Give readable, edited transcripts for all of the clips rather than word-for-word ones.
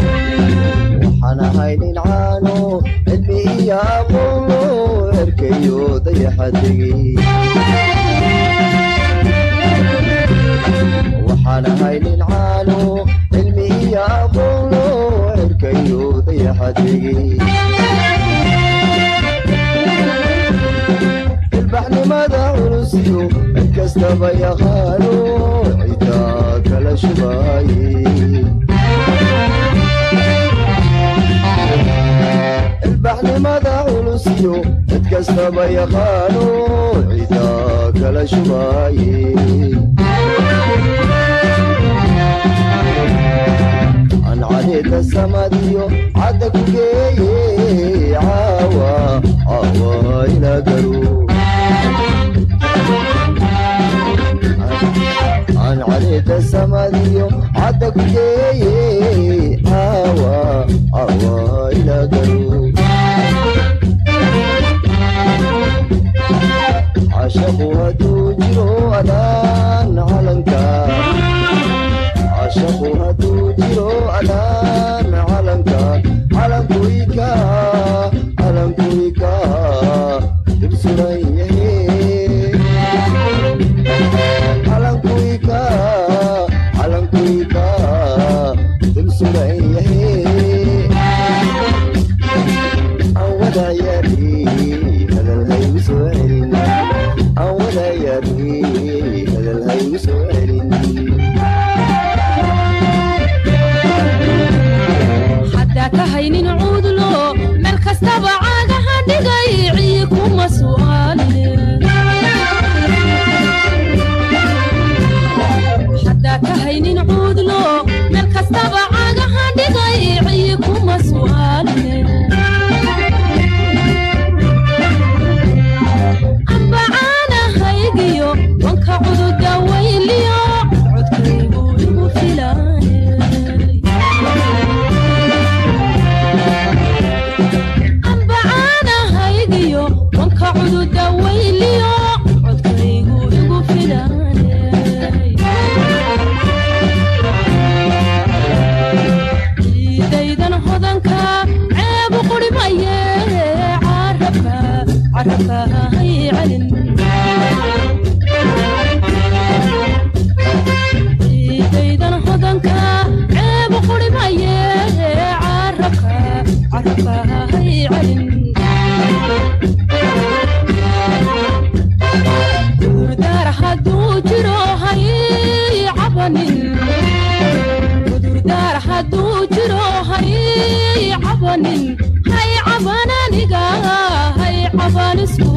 Waxaan ahay nin caano cilmi iyo aqoon loo erkayo dayaxa tegey. Waxaan ahay nin caano cilmi iyo aqoon loo erkayo dayaxa tegey. Ilbaxnimada culusiyo cid kastaba yaqaano cidaa kala shubaaye. Ilbaxnimada culusiyo cid kastaba yaqaano cidaa kala shubaaye. Ancadeeda samadiyo cadda ku geeye caawa caawa ila garo. Ancadeeda samadiyo cadda ku geeye caawa caawa ila garo. Cashaqu hadduu jiro adaan calanka, cashaqu hadduu jiro adaan calanka, calankuika calankuika dibsuran yahe, calankuika calankuika dibsuran yahe. Aan wadaayari hadal haygu soo celin, aan wadaayari hadal haygu soo celin. Haddaa tahay nin cuudlo meel kastaba caagaha dhigay ciyi kuma su'aaline. Haddaa tahay nin cuudlo meel kastaba caagaha dhigay ciyi kuma su'aaline. Amba caanahaygiyo wanka cududa weyliyo codkaygu igu filaanay. Amba caanahaygiyo wanka cududa weyliyo codkaygu igu filaanay. Ciidaydan hodanka ceebu qurimaye carabka carabka hay celin. Ciidaydan hodanka ceebu qurimaye carabka carabka hay celin. Cudurdaar hadduu jiro hay cabanin, cudurdaar hadduu jiro hay cabanin, hay caban aniga hay caban isku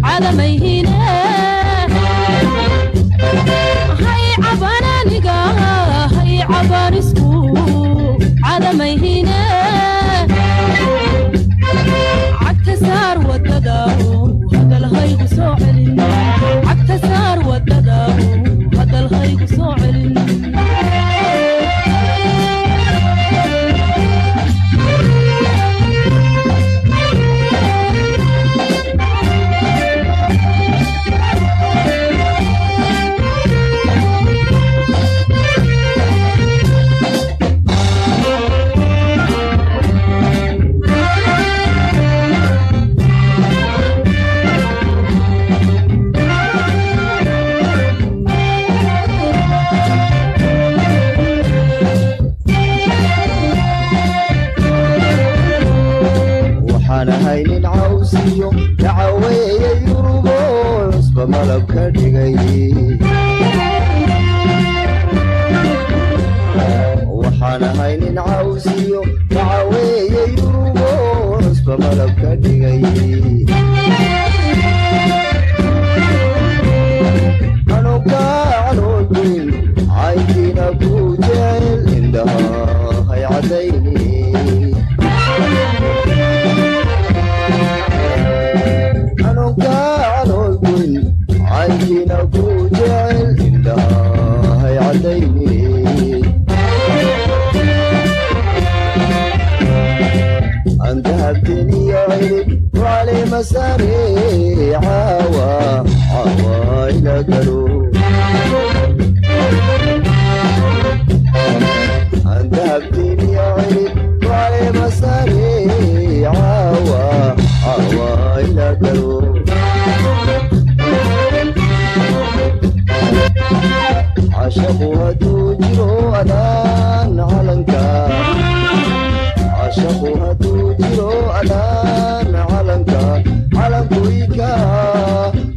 cadamayhine, hay caban aniga hay caban isku cadamayhine. Cagta saar wadada hadal haygu soo celin, cagta saar wadada hadal haygu soo celin. Waxaan ahay nin cawsiyo dacaweeye Yurubo cusba malab ka dhigay. Waxaan ahay nin cawsiyo dacaweeye Yurubo cusba malab ka dhigay. Anuka Calankiina ku jecel indhahay caddayni. Andahabtiniyo cilib wacalima sare, caawa caawa ila galo. Andahabtiniyo cilib wacalima sare, caawa caawa ila galo. Cashaqu hadduu jiro adaan calanka, cashaqu hadduu jiro adaan calanka, calankuika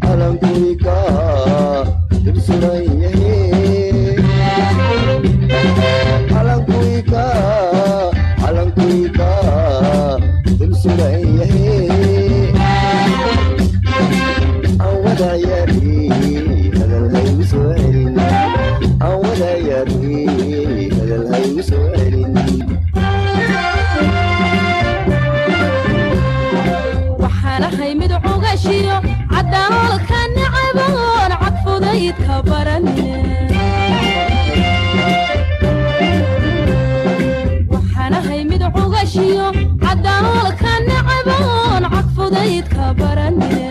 calankuika dib suran yahe, calankuika calankuika dib suran yahe. Aan wada ciyaari, hadal haygu soo celin. Aan wada ciyaari, hadal haygu soo celin. Waxaan ahay mid cugashiyo cadaalka nacaboon cad fudaydka baranine. Waxaan ahay mid cugashiyo cadaalka nacaboon cad fudaydka baranine.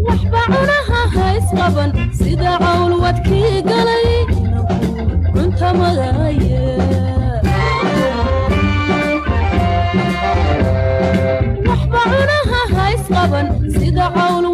Waxba cunaha haysqaban sida cawl wadkii galay cunta magaye. Waxba cunaha haysqaban sida cawl